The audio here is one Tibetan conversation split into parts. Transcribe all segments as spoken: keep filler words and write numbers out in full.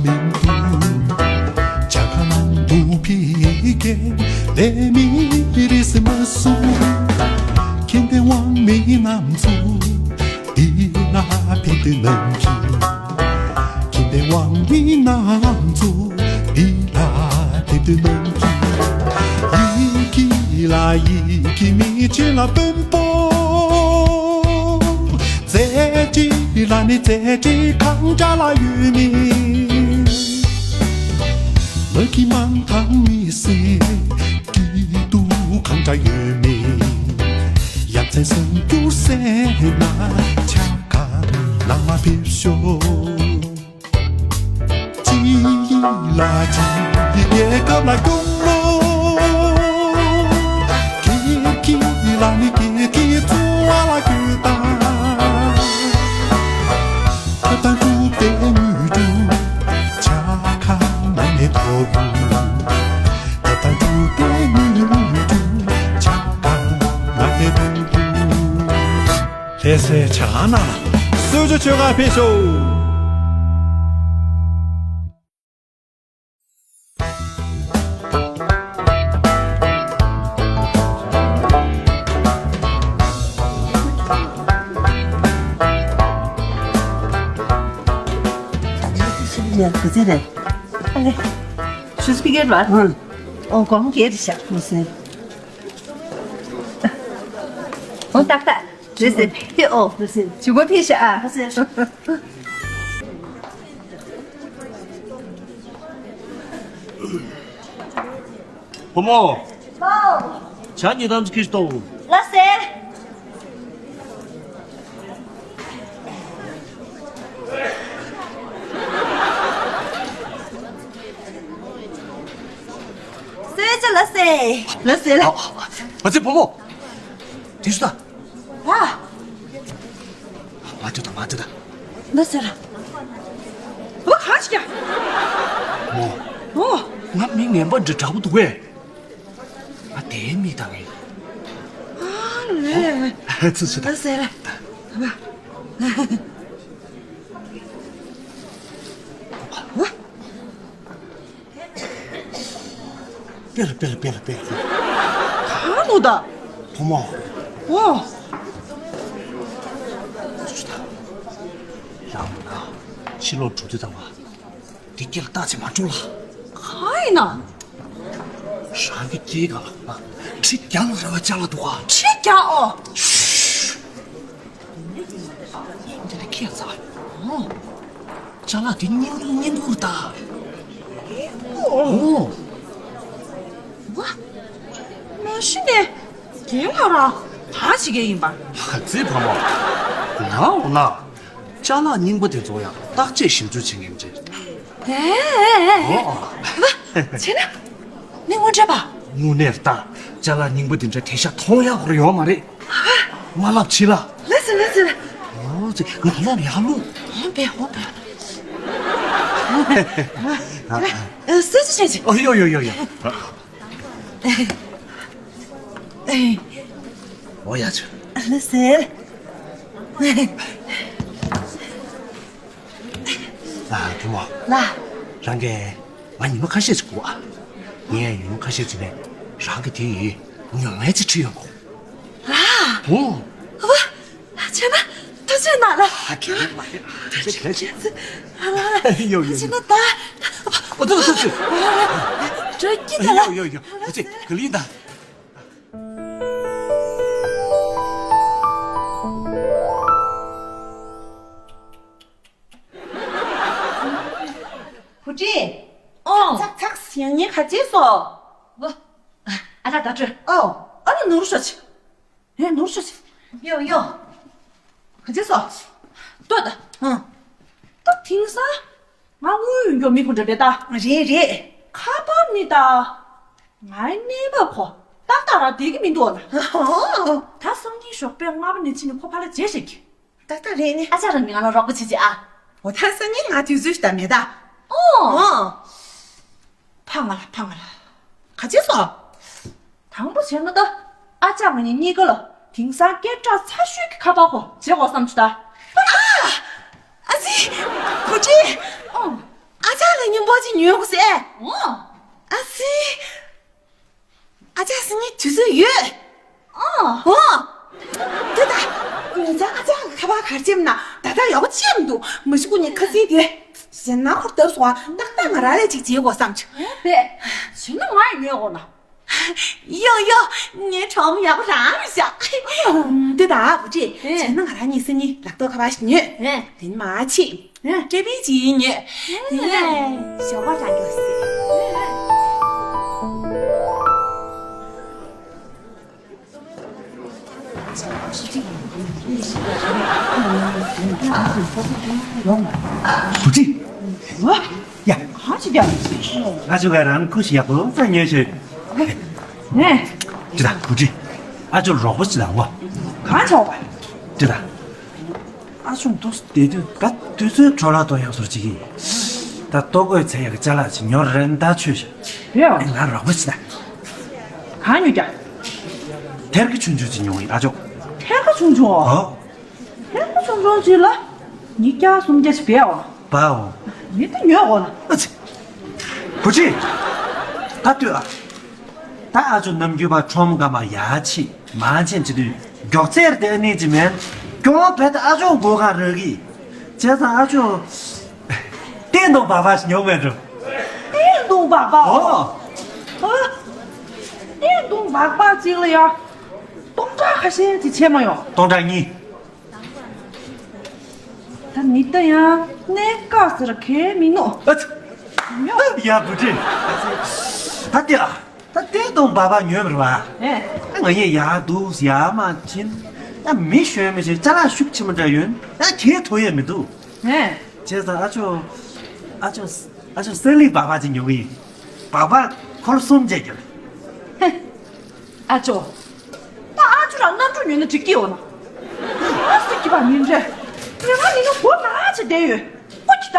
མི་འདུག་ཇ་ཁང་དུ་ཕི་གེ་ལས་མི་རིས་མ་སུ། ཁྱིམ་པའི་དབང་མི་རྣམས་ཚུ་འདི་ལ་ཕེབས་དུས་ནམ་གྱི། ཁྱིམ་པའི་དབང་མི་རྣམས་ཚུ་འདི་ལ་ཕེབས་དུས་ནམ་གྱི། ཡི་གེ་ལ་ཡི་གེ་མི་ཆེ་ལ་དཔོན་པོ། རྩེ་གཅིག་ལ་ནི་རྩེ་གཅིག་གང་འདྲ་ལ་ཡོད་མི། མ་གི་མང་ཐང་མི་སེ་སྐྱིད་སྡུག་གང་འདྲ་ཡོད་མི། ཡ་མཚན་སུ་འགྱུར་སེ་ན་ཆ་ག་ལ་མ་ཕེབས་ཤོག་ཅི་ལ་ཅི་རྒྱལ་ཁབ་ལ་སྐྱོང་ལོ། ཀི་ཀི་ལ་ནི་ཀི་ཀི་ཚོ་བ་ལ་ཀི་ཏ། ད་ད་འགྲུབ་པའི་དངོས་གྲུབ་ཆ་ཁ་མ་ནས་ཐོབ། ད་ད་འགྲུབ་པའི་དངོས་གྲུབ་ཆ་ཁ་མ་ནས་ཐོབ། ལྷ་སའི་ཇ་ཁང་ནང་ལ་གསོལ་ཇ་མཆོད་གར་ཕེབས་ཤོག་ཡ། ག་ཚད་རེད། ཨ་ལེ། ཆུ་ཚོད་བརྒྱད་རེད་པ། ཨང་། ཨོ། དགོང་དག་བརྒྱད་རེད་ཤག་མི་སེར། ཨོ། ཏག་ཏག་རེད་ཟེར། ཧེ། ཨོ། མི་སེར། བྱུང་བ་ཕེབས་ཤག་ཨ། མི་སེར། བུ་མོ། ཧོ། ཇ་ཉི་དམ་ཁྱེར་ཏོ། ལགས་སེ། གསོལ་ཇ་ལགས་སེ། ལགས་སེ་ལགས། ཨ། ཨ་ཙི་བུ་མོ། དེ་སུ་ད། ཨ། མ་ཐུག་ད་མ་ཐུག་ད། ལགས་སེ་ལགས། བུ་གང་ཞིག་ཡ། མོ། ཨོ། ང་མི་ངན་པ་འདྲ་འདྲ་པོ་འདུག་གས། ང་དེའི་མིག་དང་ངའི། ཨ་ལེ། ཚུ་ཚུ་ད། ལགས་སེ་ལགས། ཨ། སྤེལ་སྤེལ་སྤེལ་སྤེལ། གང་འདུག་ད། བུ་མོ། ཨོ། ཡང་ན་ཕྱི་ལོགས་འགྲོ་དུས་ཙམ་པ་འདི་སྐེ་ལ་བཏགས་ཚེ་མ་འགྲོ་ལ། གང་ཡིན་ན། རང་གི་སྐེའི་སྒང་ལ་ཁྲི་བརྒྱ་ལ་རེ་བ་ཅ་ལག་འདུག་ག་ཁྲི་བརྒྱ་ཨོ། འདི་ལ་ཁྱད་མཚར། ཨོ། ཅ་ལག་འདི་སྙིང་སྡུག་སྙིང་སྡུག་རེད་ད། ཨོ། ཝ། མ་གཞི་ནས་རྒན་ལགས་རང་གང་བྱེད་མཁན་ཡིན་པ། ཙི་བུ་མོ། ང་འོ་ན་ཅ་ལག་རྙིང་པ་དེ་ཚོ་ཡང་བརྟག་དཔྱད་ཞིབ་འཇུག་བྱེད་མཁན་ཅིག་ཨེ་ཨེ་ཨེ། ཨོ། ཨོ། ཝ། བྱས་ན། ནི་དངོས་འབྲེལ་པ། དངོས་གནས་ད། ཅ་ལག་རྙིང་པ་འདི་འདྲ་དེ་ཤ་མཐོང་ཡག་ཁོ་ར་ཡོད་མ་རེད། མ་ལབ་ཕྱི་ལ། ལགས་སེ་ལགས་སེ། ཨོ་ཙི་ང་ལོག་ཡག་ལུགས། ཧོན་པས་ཧོན་པས། ཨ་ཨ། ཨ་སེ་སེ་སེ་སེ། ཨོ་ཡོ་ཡོ་ཡོ་ཡོ། ཨོ་ཡ་ཆུ། ལགས་སེ། ཨ་བུ་མོ། ལགས། རང་གིས་ང་ཉི་མ་ཁ་ཤས་ཅིག་སྒུག་ཨ། ངས་ཉི་མ་ཁ་ཤས་ཅིག་ནས་རང་གི་དེ་ཡི་ཉོ་མཁན་ཅིག་ཁྲིད་ཡོང་གོ། ལགས། ཨོ། ཨ་བ། བྱས་ན་ཐུགས་རྗེ་གནང་ལགས། ཨ་ཁྱེད་ལ་ཡ། ཁྱེད་ལ་ཡ། ཨ་ལ་ལ། ཡོ་ཡོ་བྱས་ཡོ། ན་ད། ཨོ་ཙི་ཙི་ཙི། འགྲོ་སྐྱིད་ད་ལ། ཡོ་ཡོ་ཡོ། ཨོ་ཙི་ག་ལི་ཡིན་ད། བུ་ཁྲིད། ཨོ། ཚག་ཚག་ཡང་ཉིན་ག་ཚོད་སོང་། ཨོ། ཨ་ལ་ད་ཁྲོད། ཨོ། ཨ་ལ་ནོར་ཤོག་ཅིག་ཨེ་ནོར་ཤོག་ཅིག་ཡོ་ཡོ། ག་ཚོད་སོང་། ལྟོས་ད། ཨང་། ད་དེང་སང་། ང་དངུལ་ཡོད་མི་ཁོ་འདྲ་རེད་ད། རེད་རེད། ཁ་པར་ནི་ད། ངའི་གནས་བབ་ཁོ་ཏག་ཏག་རང་བསྡད་ཀྱི་མི་འདུག་ལ། ད་སང་ཉིན་ཞོགས་པའི་སྔ་པོ་ནས་ཕྱིན་ནས་ཁོ་ཕར་ལ་མཇལ་བྱེད་ཀྱི། ཏག་ཏག་རེད་ནི། ཨ་ཅག་རང་གིས་ང་ལ་རོགས་པ་བྱེད་ཅིག་ཨ། འོ་ད་སང་ཉིན་ང་དུས་ཚོད་ཞིག་ད་མེད་ད། ཨོ། ཨོ། ཕ་ང་ལ་ཕ་ང་ལ། ག་ཚོད་སོང་། དང་པོ་བྱས་ན་ད། ཨ་ཅག་ང་གཉིས་གཉིས་ཀ་ལ་དེང་སང་སྐད་གྲགས་ཚ་ཤོས་ཀྱི་ཁ་པར་ཁོ་བྱེད་དགོས་བསམ་བྱུང་ད། ཨ། ཨ་ཙི། བུ་ཁྲིད། ཨོ། ཨ་ཅག་ ཉོས་དགོས་ཟེར། འོ། ཨ་ཙི། ཨ་ཅག་སང་ཉིན་དུས་ཚོད་ཡོད། ཨོ། ཨོ། དེ་ད། ཉིན་མཚན་ཨ་ཅག་གི་ཁ་པར་ག་རེ་བྱས་མིན་ན་ད་ལྟ་ཡག་པོ་ཅིག་མི་འདུག་མ་གཞི་ཁོ་གཉིས་ཁ་སང་དེ། གཞན་ན་ཁོར་བརྡབས་སོང་ཨ། ཏག་ཏག་ང་རང་ལ་ཅིག་བྱེད་དགོས་བསམ་བྱུང་། ཨེ་བས། བྱས་ན་ང་ཡི་ཉོས་འོ་ན། ཡོ་ཡོ། ངའི་གྲོགས་མོ་ཡག་པོ་རང་རེད་ཤག་དེ་ད་བུ་ཁྲིད། ཨེ། བྱས་ན་ང་རང་གཉིས་སང་ཉིན་ལག་ཐོག་ཁ་པར་ཞིག་ཉོས། ཨེ། དེ་ནས་མར་ཕྱིན། ཨེ། ཀྲེ་པི་ཅིག་ཉོས། དེ་ནས་ཞོགས་པ་རང་འགྱོ་ཟེར། བུ་ཁྲིད། ཨོ། ཡ། གང་ཞིག་ཀྱང་། ང་ཚོ་ག་རང་ཁུ་ཞིག་ཡག་པོ་ཙམ་ཉོས་ཤོག་ནས། ཅི་ད་བུ་ཁྲིད། ཨ་ཅོ་རོགས་པ་ཅིག་དང་བ། གང་ཆོག་པ། ཅི་ད། ཨ་ཅོ་འདུག་བསྡད་དུས་ད་དུས་ཚོད་འཕྲོ་བརླག་གཏོང་ཡག་བཟོ་ཅིག་ཡིན། ད་ལྟོ་གོས་འཚོལ་ཡག་གི་ཅ་ལག་ཅིག་ཉོ་རན་ད་ཆོས་ཤག་ཡོད། ཨེ་ང་རོགས་པ་ཅིག་དང་། གང་ཉོ་རྒྱུ། ཐེར་གི་ཆུང་ཆུང་ཅིག་ཉོ་ཡིན་ཨ་ཅོ། ཐེར་གི་ཆུང་ཆུང་། ཨོ། ཐེར་གི་ཆུང་ཆུང་ཅིག་ལ། ཉིས་བརྒྱ་སུམ་བརྒྱ་ཅིག་བས་འོ། པའོ། མི་དེ་ཉོས་འོ་ན། ཨ་ཙི། བུ་ཁྲིད། ད་ལྟོས་ཨ། ད་ཨ་ཅོ་ནམ་རྒྱུན་པ་ཁྲོམ་སྒང་མར་ཡར་ཕྱིན་མར་ཕྱིན་བྱེད་དུས་མགྱོགས་ཚད་དེ་ནི་ཅི་མེད། སྐྱོ་བོ་བས་ད་ཨ་ཅོ་མགོ་གང་རག་གི། བྱས་ཙང་ཨ་ཅོ། སྟན་སྡོང་སྦག་སྦག་ཞིག་ཉོ་མེད་འགྲོ། སྟན་སྡོང་སྦག་སྦག་ཨོ། ཨ། སྟན་སྡོང་སྦག་སྦག་ཅིག་ལ་ཡ། སྟོང་ཕྲག་ཁ་ཤས་ཅིག་ཆད་མ་ཡོང་། སྟོང་ཕྲག་གཉིས། ད་ནི་ད་ཡང་གནས་སྐབས་སུ་ར་གས་མི་ནོ། ཨ་ཙི། ཉོ། ཡ་བུ་ཁྲིད། ད་ལྟོས་ཨ། ད་སྟན་སྡོང་སྦག་སྦག་ཉོས་མེད་པ། ཨེ། ད་ང་ཡི་ཡར་འདུག་ཡར་མར་ཕྱིན། ད་མི་གཞོན་མི་ཞིག་ཅ་ལག་ཤུགས་ཆེན་པོ་འདྲ་ཡོད། ད་གས་ཐོབ་ཡས་མི་འདུག་ཨེ། བྱས་ཙང་ཨ་ཅོ། ཨ་ཅོ། ཨ་ཅོ་སེ་ལི་སྦག་སྦག་ཅིག་ཉོ་གི་ཡིན། སྦག་སྦག་འཁོར་གསུམ་བཅས་ཀྱི་རེད། ཧེ། ཨ་ཅོ། ད་ཨ་ཅོ་རང་གནམ་གྲུ་ཉོས་ན་འགྲིག་གི་ཡོད་ན། ཨ་སི་ཀི་པ་ཉིན་རེ། ཉི་མ་ཉི་མ་སྒོ་ནག་ཆེ་བསྡད་ཡོད། ཨོ་ཁྱི་ད།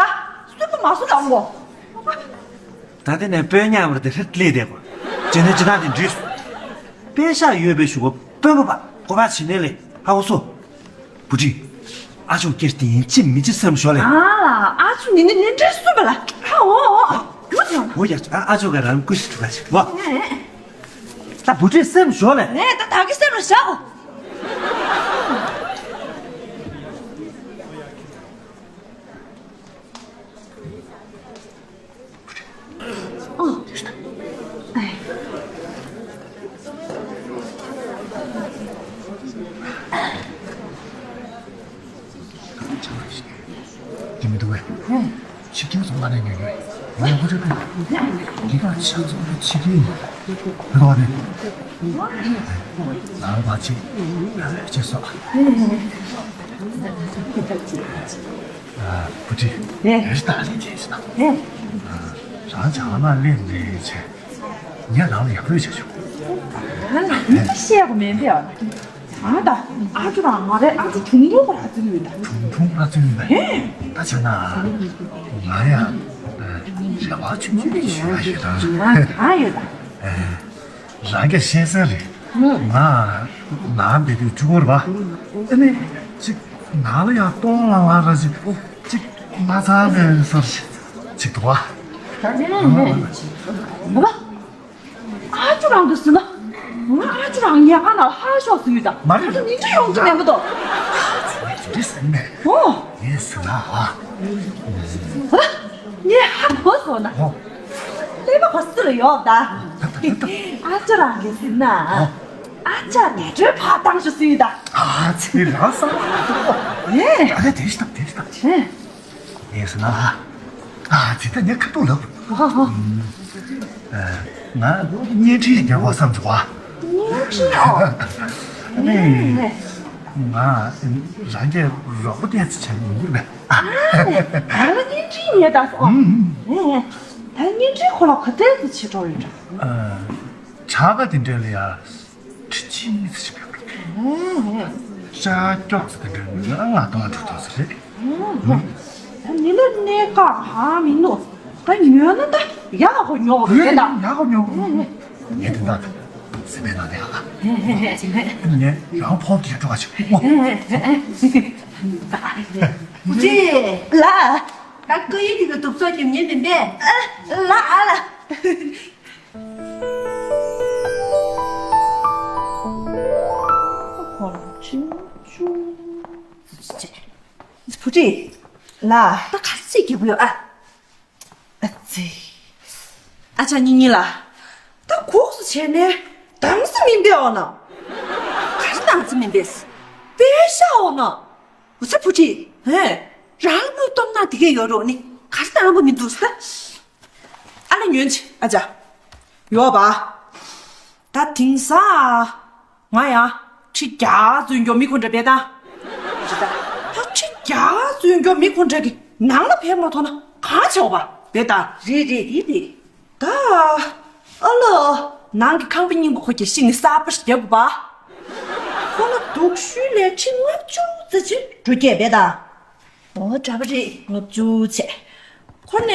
གསོན་པོ་མ་བཟོ་ལ་འོང་། ད་དེ་ནས་དཔོན་ཉག་མར་དེ་ཧྲིལ་ལས་བསྡད་གོ། ཇེ་ནས་ཇི་ན་དེ་འདྲིས། དཔེ་ཤག་ཡོད་པའི་ཞུ་གོ་དཔོན་པོ་པ་གོ་པ་བྱིན་ནས་ལས་ཧ་འོ་སོ། བུ་ཁྲིད། ཨ་ཅོ་སྐྱེར་དེ་ཡིན་ཅི་མི་ཅི་སེམས་ཞོ་ལེ། ཨ་ལ་ཨ་ཅོ་ནི་ནི་ནི་འདྲེ་གསུམ་པ་ལ་ཧ་འོ་འོ་རྒྱུ་དང་། འོ་ཡ་ཨ་ཨ་ཅོ་ག་རང་ཀུ་ཤི་ཐུ་ག་ཤི་བ། ད་བུ་ཁྲིད་སེམས་ཞོ་ལེ། ནས་ད་ད་གི་སེམས་ལ་བཞག་གོ། དེ་མི་འདུག་གས། ཕྱི་རྒྱལ་ཚོ་མ་ནས་ཉོས་ཉོས། ང་ཡང་ཁོ་ཚོ་ཕེབས། འདི་ག་ཕྱི་ཚོ་ཕྱི་རྒྱལ་ཡིན། ང་བ་ནས། ང་བ་ཅི། ཅི་སོ། བུ་ཁྲིད། ཨེ། རེ་ཞིག་ད་ལན་བྱས་ཤི་ན། ཨེ། རང་ཅག་ཨ་མ་ལེན་རེ་བྱས། ངས་རང་ལ་ཡག་པོ་བྱས་བྱུང་། ང་ལ་མི་ཤེས་གོ་མེད་པས། ཨ་ད་ཨ་ཅོ་རང་ང་རའི་ཨ་ཅོ་ཁྲུང་ཁྲུང་གོ་ར་ཙི་ཡོད་ད། ཁྲུང་ཁྲུང་ར་ཙི་ཡོད་པས། ཨེ། ད་བྱས་ན་ང་ཡང་རེ་བ་ཆུང་ཆུང་ཞིག་ཞུ་ཡ་ཡོད་ད། ང་གང་ཡོད་ད། རང་གིས་ཤེས་གསལ་རེད། ང་ནང་བསྡད་དུས་གཅིག་པོ་རེད་པ། ཨ་ནི་ཅིག་ནང་ལ་ཡང་གཏོང་ལང་ལང་ར་ཅིག་ཅིག་མ་ཚང་མེད་ས་རེད་ཅིག་འདུག་པ། ཨ་ཅོ་རང་གིས་ཟེར་ན། ང་ཨ་ཅོ་རང་ཉལ་ཁང་ནང་ཧ་ཤོག་ཟེར་ཡོད་ད། མ་རེད། ཨ་ཅོ་ཉིན་གཅིག་ཡོང་རྒྱུ་མེད་མ་གཏོགས། ཨ་ཅོ་རེད་ཟེར་ནས། ཨོ། ངས་ཟེར་ན་ཨ། ཨོ། ངས་ཧ་གོ་སོང་ན། ཨོ། ཀླད་པ་ག་ཚོད་ལ་ཡོད་ད། ཨ་ཅོ་རང་གིས་ཟེར་ན། ཨོ། ཨ་ཅག་ནས་གྲོས་ཕར་བཏང་ཤོག་ཟེར་ཡོད་ད། ཨ་ཙི་རང་བསམ་པ་མ་འདུག་གོ། ཨེ། ད་ལྟ་དེ་ཞིག་དང་དེ་ཞིག་དང་། ཨེ། ངས་ཟེར་ན་ཨ། ཨ་ཙི་ད་ངས་ཁ་ཐུག་ལབ། ཨོ་ཨོ། ཨ། ང་བརྙན་འཕྲིན་རྒྱག་དགོས་བསམ་བྱུང་བ། བརྙན་འཕྲིན་ཨོ། ཨ་ནི། ང་རང་གིས་རོགས་པ་ཏོག་ཙམ་བྱས་ཡོང་གི་རེད། ཨ། ད་ལ་བརྙན་འཕྲིན་ཉན་ད་སོ། ཨུམ། ཨེ། ད་བརྙན་འཕྲིན་ཁོ་ལ་ག་ཚོད་ཙམ་བྱེད་འགྲོ་ཡོད་འདྲ། ཨ། བྱ་དགའ་དེ་འདྲ་ལ་ཡ། ཁྲི་གཅིག་ཙམ་ཞིག་ཕེབས་འགྲོ་གི། ཤ་སྐྱོགས་ཙམ་དེ་འདྲ་ང་ལྔ་སྟོང་དྲུག་སྟོང་ཙམ་རེད། ད་མི་ལ་གནས་སྐབས་ཧ་མི་ནུ། ད་ཉོས་ན་ད་ཡག་གོ་ཉོ་གོ་རེད་ད། ཡག་གོ་ཉོ་གོ། ངས་དེ་འདྲ་སེམས་པའི་ནང་དེ་ཡག་ལ། ངས་རང་ཕོག་གི་འགྲོ་བ་ཞིག་ཅི་ལ། ད་སྐུ་ཡི་དུས་ལ་དུག་སོགས་ཀྱི་ཉིན་དེ་འདས། ཨ་ལ་ཨ་ལ། བུ་ཁྲིད། ལ། ད་ག་ཚོད་རྒྱག་གི་ཡོད་ཨ། ཨ་ཙི། ཨ་ཅག་སྙིང་ཉེ་ལ། ད་གོགས་སུ་བྱས་ནས་དྭངས་ས་མིན་པའི་འོ་ན། ག་རེ་དྭངས་ས་མིན་པས། པེ་ཤ་འོ་ན། འོ་ཚེ་བུ་ཁྲིད། ཧེ། རང་ལ་དངུལ་སྟོབས་ན་དེ་གས་ཡོད་རོགས་ནི་ག་རེ་དྭངས་པ་མི་འདུག་ས། ཨ་ལ་ཉོན་ཆི་ཨ་ཅག་ཡོད་པ། ད་དེང་སང་། ང་ཡང་ཁྲི་བརྒྱ་ཙམ་མགྱོགས་མི་ཁོ་འདྲ་བས་ད། རེད་ད། ད་ཁྲི་བརྒྱ་ཙམ་མགྱོགས་མི་ཁོ་འདྲ་གི་ནང་ལ་ཕེབས་མ་ཐོག་ན་གང་བྱེད་བ་བས་ད། རེད་རེད་རེད་རེད། ད། ཨ་ལོ། ནང་གི་ཁང་པ་རྙིང་པ་ཁོ་གྱིས་ཤིག་ནི་གསར་པ་ཞིག་རྒྱག་དགོས་པ། ཁོ་ལ་སྡུག་ཤོས་ལས་ཁྲི་ལྔ་བཅུ་ཙམ་ཅིག་འགྲོ་སྐྱེས་བས་ད། འོ་འདྲ་པོ་རེད། ལྔ་བཅུ་བྱས། ཁོ་ནས།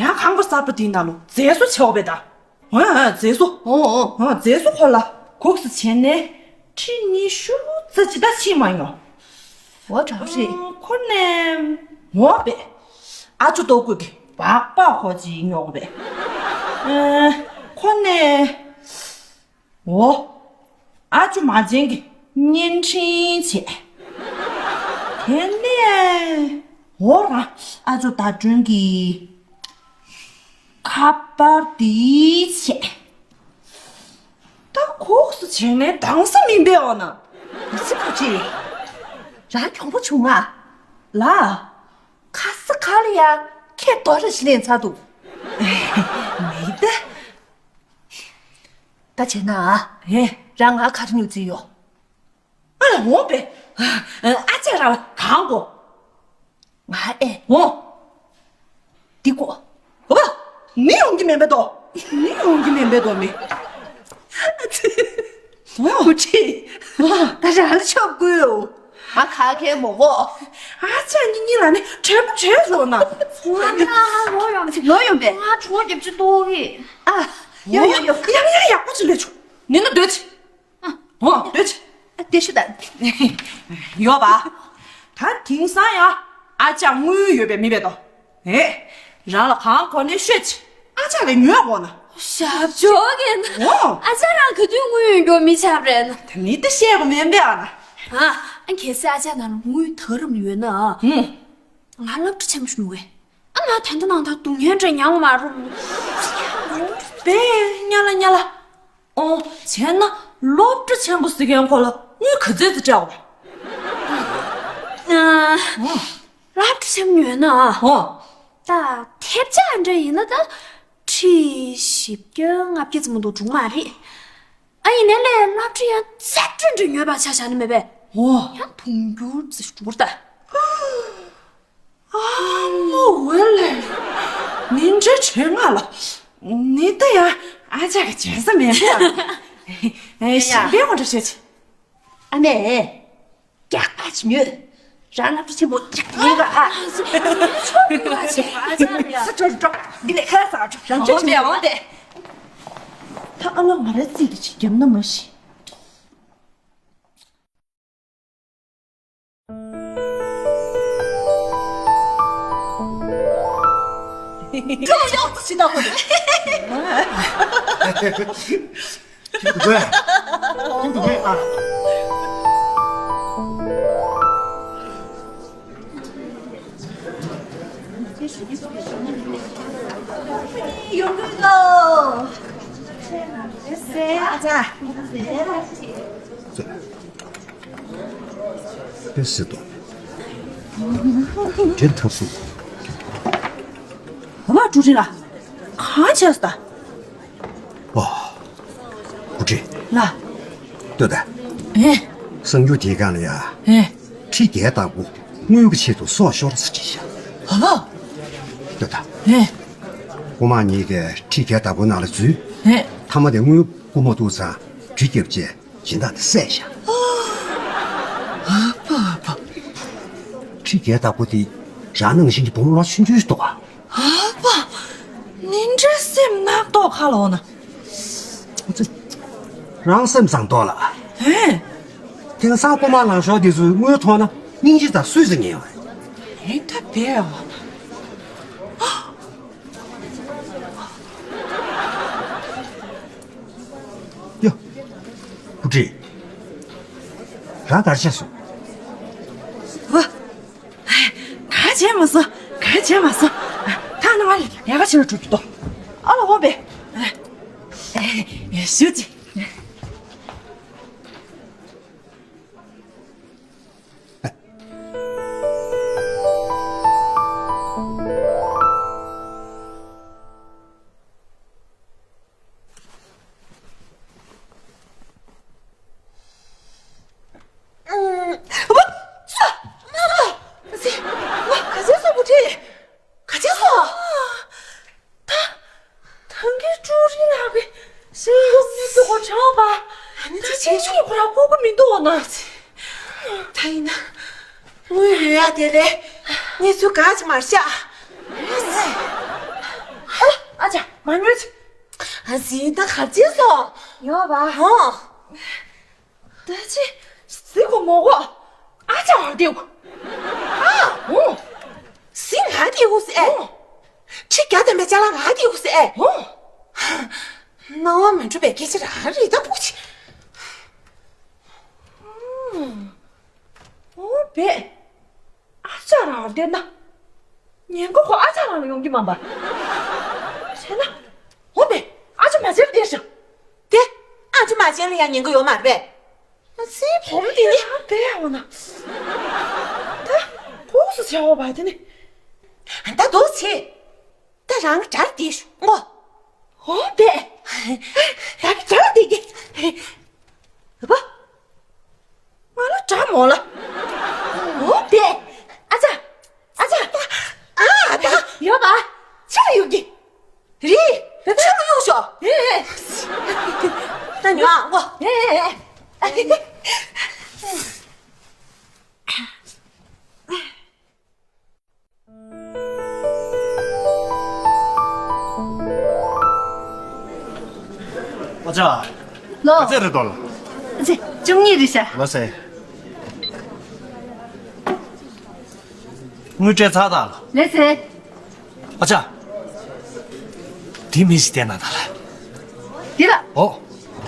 ཡང་ཁང་པ་གསར་པ་དེའི་ནང་ལ་མཛེས་བཟོ་བྱེད་དགོས་བས་ད། ཨ་ཨ་མཛེས་བཟོ། ཨོ་ཨོ། ཨ་མཛེས་བཟོ་ཁོ་ལ་གོགས་སུ་བྱས་ནས་ཁྲི་ཉི་ཤུ་ཙམ་ཅིག་ད་ཕྱིན་མ་མྱོང་། འོ་འདྲ་པོ་རེད། ཨ་ཁོ་ནས་འོ་བས། ཨ་ཅོ་ལྟོ་གོས་ཀྱི་སྦག་སྦག་ཁོ་ཅིག་ཉོ་དགོས་བས། ཨ་ཁོ་ནས། འོ། ཨ་ཅོ་མ་བྱན་གྱི་བརྙན་འཕྲིན་བྱས། དེ་ནས་འོ་རང་ཨ་ཅོ་ཟླ་སྒྲོན་གྱི་ཁ་པར་དེ་བྱས། ད་གོགས་སུ་བྱས་ནས་དྭངས་ས་མིན་པའི་འོ་ན། མི་ཚེ་བུ་ཁྲིད། རང་གྱོང་པོ་བྱུང་ང་། ལ། ཁ་ས་ཁ་ལ་ཡ་ཁྱེད་དོ་ར་ཞིག་ལེན་ཚར་འདུག་མི་ད། ད་བྱས་ན། ཨེ། རང་ང་ག་རེ་ཉོ་རྩིས་ཡོད། ཨ་ལ་འོང་པས། ཨ་ཅག་རང་ལ་གང་དགོས། ང་ཨེ། འོང་། འདི་དགོས། འོ། མི་ཡོང་གི་མེད་པས་དོ། མི་ཡོང་གི་མེད་པས་དོ་མི། ཨ་ཙི། འོ། བུ་ཁྲིད། ད་རང་ལ་ཆོབ་དགོས། ང་ག་གེ་མོ་གོ། ཨ་ཅག་གཉིས་གཉིས་ལ་ནི་དྲན་པ་བྲལ་འགྲོ་ན། ང་ལོ་ཡོང་ཅིག་ལོ་ཡོང་པས། ང་གྲོ་རྒྱབ་ཅིག་ལྟོ་གི། ཨ། ཡོ་ཡོ་ཡོ། ཡང་ཡང་ཡག་པོ་ཅིག་ལས་ཆོག་ནི་ནི་སྡོད་ཅིག་ཨ། འོ་སྡོད་ཅིག་ཨ་དེ་ཤི་ད། ཡོད་པ། ད་དེང་སང་ཡང་ཨ་ཅག་དངུལ་ཡོད་པས་མི་བས་དོ། ཨེ། རང་ལ་གང་གོ་ནས་ཤོད་ཅིག་ཨ་ཅག་ལས་ཉོས་དགོས་ན། ཞབས་ཇོ་གིན། འོ། ཨ་ཅག་རང་ག་དུས་དངུལ་ཡོད་མགྱོགས་མི་ཆགས་རེད་ན། ད་མི་དེ་བཤད་དགོས་མེད་པས་ཨ་ན། ཨ། ཨ་གལ་སྲིད་ཨ་ཅག་ནང་ལ་དངུལ་ད་རུང་ཡོད་ན། ཨ། ང་སློབ་གྲྭ་ཆེན་མོ་ཞིག་ནུ་བས། ཨ་ང་ད་ལྟ་ནང་ད་སྡུག་བསྔལ་འདྲ་མྱངས་མ་རུང་། པས་ཉ་ལ་ཉ་ལ། ཨོ། བྱས་ན་སློབ་གྲྭ་ཆེན་པོ་ཟེར་མཁན་ཁོ་ལ་དངུལ་ག་ཚོད་ཙམ་སྤྲད་དགོས། ཨ། སློབ་གྲྭ་ཆེན་པོ་ཡོད་ན། ཨོ། ད་ཐེབས་ཆག་འདྲ་ཡིན་ན་ད་ཁྲི་བཞི་བརྒྱ་ལྔ་བརྒྱ་ཙམ་མ་གཏོགས་འགྲོ་གི་མ་རེད། ཨ་ཡིན་ནའི་ལས་སློབ་གྲྭ་ཡང་རྩེ་སྤྲོད་འདྲ་ཉོས་པ་ཆ་བཞག་ན་མེད་པས། ཨོ། ཡང་དུང་འགྱུར་ཙམ་འགྲོ་གི་རེད་ད། ཨ་མོ་ཝེ་ལེ། ནིན་ཇའི་ཆེད་མངགས་ལ། ནི་ད་ཡ་ཨ་ཅག་གི་བྱེད་ས་མེད་པ། ཨེ་ཡ། གཞན་པའི་ངོ་འདྲ་བྱེད་ཅི། ཨ་མས། རྒྱགས་པ་ཅི་ཉོས། རང་སློབ་གྲྭ་ཆེན་མོ་ཡིན་ག་ཨ། ཆོག་གི་མ་བྱེད། ཨ་ཅག་ཡ། ས་འགྲོ་འགྲོ། འདི་ལས་ཁ་ས་འགྲོ། རང་འོང་དེ་འོང་དེ། ད་ཨ་ལ་ང་རའི་རྩིས་དེ་ཅིག་རྒྱབ་ན་མ་ཤི། ཁྱོད་ཡག་ཏུ་ཕྱིན་ན་ཁོ་ཐུག་གོ། ཐུག་གོ་ཨ། ཡོང་གི་འདུག་ཨ་ཅག་དེ་སྲིད་དོ། དྲན་ཐབས་སུ། ཨ་མ་ཀྲུའུ་ཀྲིན་ལགས། གང་བྱས་སོང་ད། ཨོ། ཀྲུའུ་ཀྲིན། ལགས། ལྟོས་དང་། ཨེ། གསར་འགྱུར་དེའི་སྒང་ལ་ཡ། ཨེ། ཁྲི་བརྒྱའི་བདག་པོ་དངུལ་གྱི་ཆེད་དུ་སྲོག་ཤོར་ཟེར་བྲིས་ཤག་ཨ་ཕ། ལྟོས་དང་། ཨེ། རྐུན་མ་གཉིས་ཀས་ཁྲི་བརྒྱའི་བདག་པོའི་ནང་ལ་འཛུལ། ཨེ། མཐའ་མ་དེ་དངུལ་རྐུ་མ་ཐུབ་ཙང་གྲི་བརྒྱབ་བྱས། སྦྱིན་བདག་དེ་བསད་བཞག་ཨ་ཕ་ཨ་ཕ། ཁྲི་བརྒྱའི་བདག་པོ་དེ་རང་ནང་བཞིན་གྱི་བུ་མོ་ལོ་ཆུང་ཆུང་ཞིག་འདུག་ག་ཨ་ཕ། ནིན་ཇའི་སེམས་ནག་ཏོག་ཁ་ལོག་ན། རང་སེམས་བཟང་ཏོག་ལ། ཧེ། དེང་སང་རྐུན་མ་ལང་ཤོར་དེ་ཚོས་དངུལ་མཐོང་ན་སྙིང་རྗེ་དང་སུས་ཟེར་ཉན་ཡོང་། ཨེ་ད་བས་ཨ། རེད། རང་ག་རེ་བྱས་སོང་། ཨ། ག་རེ་བྱས་མ་སོང་། ག་རེ་བྱས་མ་སོང་། ད་ནང་ལ་ལས་ཀ་བྱེད་ན་འགྲོ་རྒྱུ་དོ། ཨ་ལ་འོང་པས། ཞུ་ཅི། ད་གིན་ཀྲུའུ་རིན་ལགས་ཀྱིས་ཤེས་ཡོན་མི་འདུག་གོ་ཆང་པ། ཨ་ནི་ཅི་བྱེད་ཆོག་ཁོ་རང་ལྐོག་གི་མི་འདུག་ན། ད་ཡིན་ན་དངུལ་ཡོད་ཡ་དེ་ལས་གནས་ཚུལ་ག་ཅི་མར་ཤག་ཨ་ལ་ཨ་ཅག་མ་ཉོས་ཅི། ཨ་ཟིན་ད་ག་ཅི་སོང་། ཡོད་པ། ཧོ། ད་ཅི། ཟི་གོ་མོ་གོ། ཨ་ཅག་ང་དེ་གོ། ཨ། ཨོ། ཟི་ང་དེ་གོ་ཟེ། ཨོ། ཁྲི་བརྒྱ་ཐམ་པའི་ཅ་ལག་ང་དེ་གོ་ཟེ། ཨོ། སྣང་བ་མི་འགྲོ་བའི་སྐད་ཆ་རང་རེད་ད་ཕུག་ཆེ། ཨོ་བས། ཨ་ཅག་རང་བསྡད་ན། ཉེན་ཁ་ཁོ་ཨ་ཅག་རང་ལ་ཡོང་གི་མ་པ། བྱས་ན། འོ་མེ། ཨ་ཅོ་མ་བྱེད་བསྡད་ཤག་དེ། ཨ་ཅོ་མ་བྱེད་ལ་ཡང་ཉེན་ཁ་ཡོད་མ་རེད་པས། ཨ་ཙི་བུ་མོ་དེ་ནི། ཡང་བསྡད་ཡོང་ན། ད། ཁོག་སུ་བྱ་བ་བ་དེ་ནི། ད་འདུག་བྱེད། ད་རང་གྲ་དེ་ཤོག་ངོ་། འོ་བས། ད་གྲ་དེ་གི། ཨ་ཕ། ང་ལ་དྲ་མོ་ལ། འོ་དེ། ཨ་ཅག་ཨ་ཅག་ཨ་ད། ཡོད་པ། ཕྱི་ལ་གཡུག་གི་རེད། ཕྱི་ལ་གཡུག་ཤོག་ཨེ་ཨེ། ད་ཉོ་ཨ་ངོ་། ཨེ་ཨེ་ཨེ། ཨ་ཅག་ལོ། ག་ཚད་རེད་དོ་ལ། ཚེ་བཅུ་གཉིས་རེད་ཤག་ལ་སེ། དངུལ་སྤྲད་ཚར་ད་ལ། ལ་སེ། ཨ་ཅག་དེ་མི་ཞིག་བསྟན་ན་ད་ལ། འདི་ལ། ཨོ།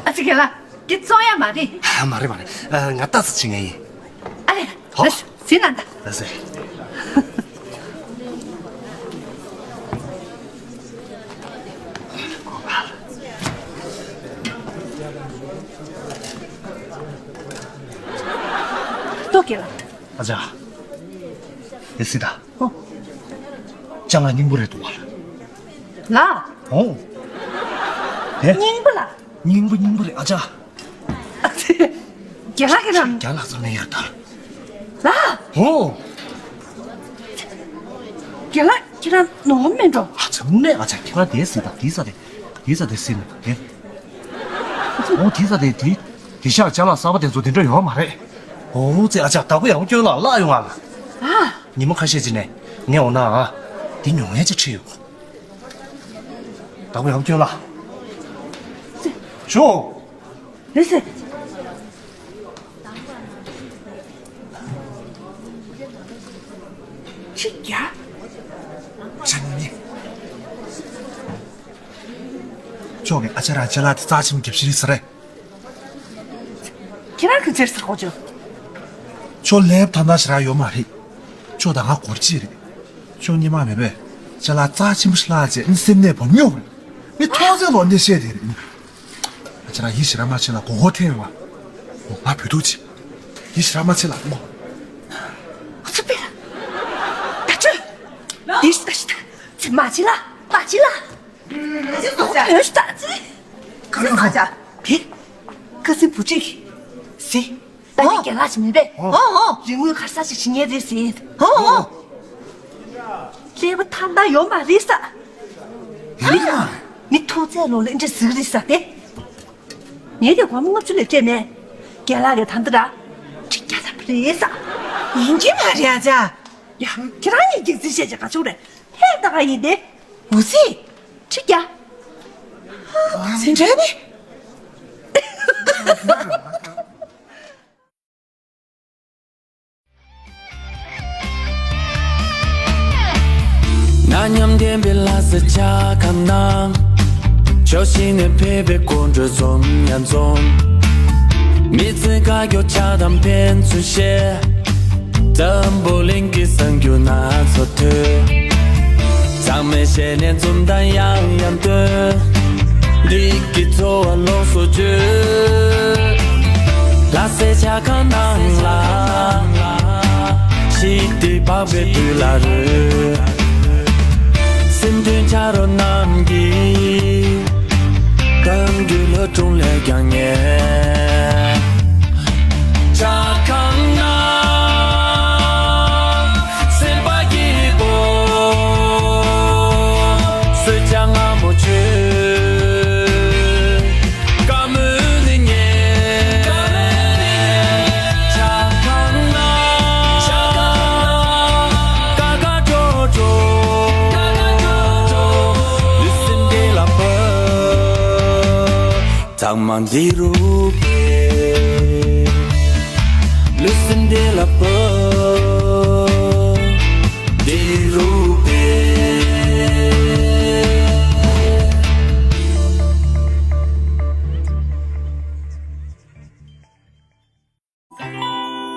ཨ་ཙི་གེ་ལ། འདི་བཙོང་ཡ་མ་རེད། མ་རེད་མ་རེད། ང་ལྟ་ཙི་བྱེད་ངེས་ཡིན། ཨ་ལས། ཨོ། ཟིན་ན་ད། ལ་སེ། ལྟོ་གེ་ལ། ཨ་ཅག་དེ་སྲིད་ད། ཨོ། ཅང་ང་སྙིང་པོ་རེད་འདུག་བ། ལ། ཨོ། དེ། སྙིང་པོ་ལ། སྙིང་པོ་སྙིང་པོ་རེད་ཨ་ཅག་རྒན་ལགས་ཁྱེད་རང་། རྒན་ལགས་ཚོ་མེད་ཡོད་ད། ལ། ཨོ། རྒན་ལགས་ཁྱེད་རང་ནོར་མེད་འགྲོ། ཨ་ཙི་དངོས་གནས་ཨ་ཅག་ཁྱེད་རང་དེ་སྲིད་ད་དེ་ས་དེ། དེ་ས་དེ་སྲིད་ནས་དེ། ཨོ་དེ་ས་དེ་དེ། དེ་ཤག་ཅ་ལག་གསར་པ་དེ་ཚོ་དེ་འདྲ་ཡོད་མ་རེད། ཨོ་ཙི་ཨ་ཅག་བདག་པོ་ཡག་པོ་སྐྱོན་ལ་བརླག་ཡོང་ཨ་ལ། ཨ། ཉི་མ་ཁ་ཤས་ཅིག་ནས་ངས་འོ་ན་ཨ། འདི་ཉོ་མཁན་ཅིག་ཁྲིད་ཡོང་། བདག་པོ་ཡག་པོ་སྐྱོན་ལ། ཞོ། ལེ་སེ། ཁྲི་བརྒྱ། ཤ་ཉེ་ཉེ། ཁྱོད་ཀྱི་ཨ་ཅག་ར་ཅ་ལག་དེ་རྩ་ཆེན་པོ་རྒྱབ་ཤི་རེད་ཟེར་རེད། ཁྱེད་རང་གི་ཚེར་ཟེར་གོ་ཅོ། ཁྱོད་ལེབ་ཐ་ན་ཞེ་དྲག་ཡོད་མ་རེད། ཁྱོད་དང་ང་སྒོར་གཅིག་རེད། ཁྱོད་སྙེ་མ་མེད་པས་ཅ་ལག་རྩ་ཆེན་པོ་ཞིག་ལྷག་བྱས་ནི་སེམས་ནད་བོ་སྨྱོ་རེད། ནི་ཐོག་ཚད་ལོ་འདི་བཤད་དེ་རེད། ང་ཅ་ལག་ཡིད་ཞེ་དྲག་མ་བྱེད་ལ་མགོ་སྐོར་ཐེངས་བ། ང་བུད་ཐུག་ཅིག་ཡིད་ཞེ་དྲག་མ་བྱེད་ལ་མོ། ཨ་ཚ་པེ་ལ། ད་ཆོས། འདི་ཞིག་ད་ཞིག་ད་ཚིག་མ་བྱེད་ལ་མ་བྱེད་ལ། ཨ་ཚ་ད་ཚིག་ཁ་སང་ས་ཆ། དེ། ཁ་སང་བུ་ཁྲིད་ཟི། ད་ནི་རྒན་ལགས་ཞིག་མིན་པས། ཨོ་ཨོ། རིན་དངུལ་ག་རེ་ཟ་ཞིག་བྱེད་ཉེན་རེད་ཟེར། ཨོ་ཨོ། ཀླད་པ་ཐང་ཐང་ཡོད་མ་རེད་ས། ཡིན་ན། མི་མཐོང་ཚད་ལོ་ལ་འདྲ་ཟིག་རེད་ས་དེ། ངས་དེ་སྒོར་མོ་ལྔ་བཅུ་ལས་སྤྲད་མེད། རྒན་ལགས་ཀྱི་ད་འདི་ར། ཁྲི་བརྒྱ་ཐམ་པ་རེད་ས། ཡིན་གྱི་མ་རེད་ཨ་ཅག་ཡ། ཁྱེད་རང་གཉིས་ཀྱིས་རྩིས་བཤད་ཅིག་ག་ཆོག་རེད། ཧེ་ད་ག་ཡིན་ཏེ། འུ་ཙི། ཁྲི་བརྒྱ། ཟིན་བྲལ་ནི། ན་མཉམ་ལྡན་པའི་ལྷ་ས་ཆ་ཁམས་ན། ཕྱོགས་བཞི་ནས་ཕེབས་པའི་དགོད་བྲོའི་འཛོམས་ཡ་འཛོམས། མི་ཚེ་དཀའ་སྐྱོ་ཆགས་དང་ཕན་ཚུན་བཤད། འཛམ་བུ་གླིང་གི་གསར་འགྱུར་སྣ་ཚོགས་ཐོས། ཚང་མས་བཤད་ནས་འཛུམ་མདངས་ཡང་ཡང་སྟོན། འདི་གི་ཚོར་བ་ལོངས་སུ་སྤྱོད། ལྷ་སའི་ཇ་ཁང་ནང་ལ། ཞི་བདེ་འཕགས་པའི་དུས་ལ་རོལ། སེམས་དོན་ཆ་རོགས་རྣམས་ཀྱིས། གཏམ་རྒྱུད་ལྷ་སྒྲུང་ལས་ཀྱང་ཉེ། ཇ་ཁང་ན། སེམས་པ་སྐྱིད་པོ། གསོལ་ཇ་མངར་མོ་མཆོད། བཀའ་མོལ་ལེགས་ཉེས། ཇ་ཁང་ན། ཀ་ཁ་ཀྲོ་ཀྲོ། ལུས་སེམས་བདེ་ལ་ཕབ། ཚང་མ་འདི་རུ་ཕེབས། ལུས་སེམས་བདེ་ལ་ཕབ།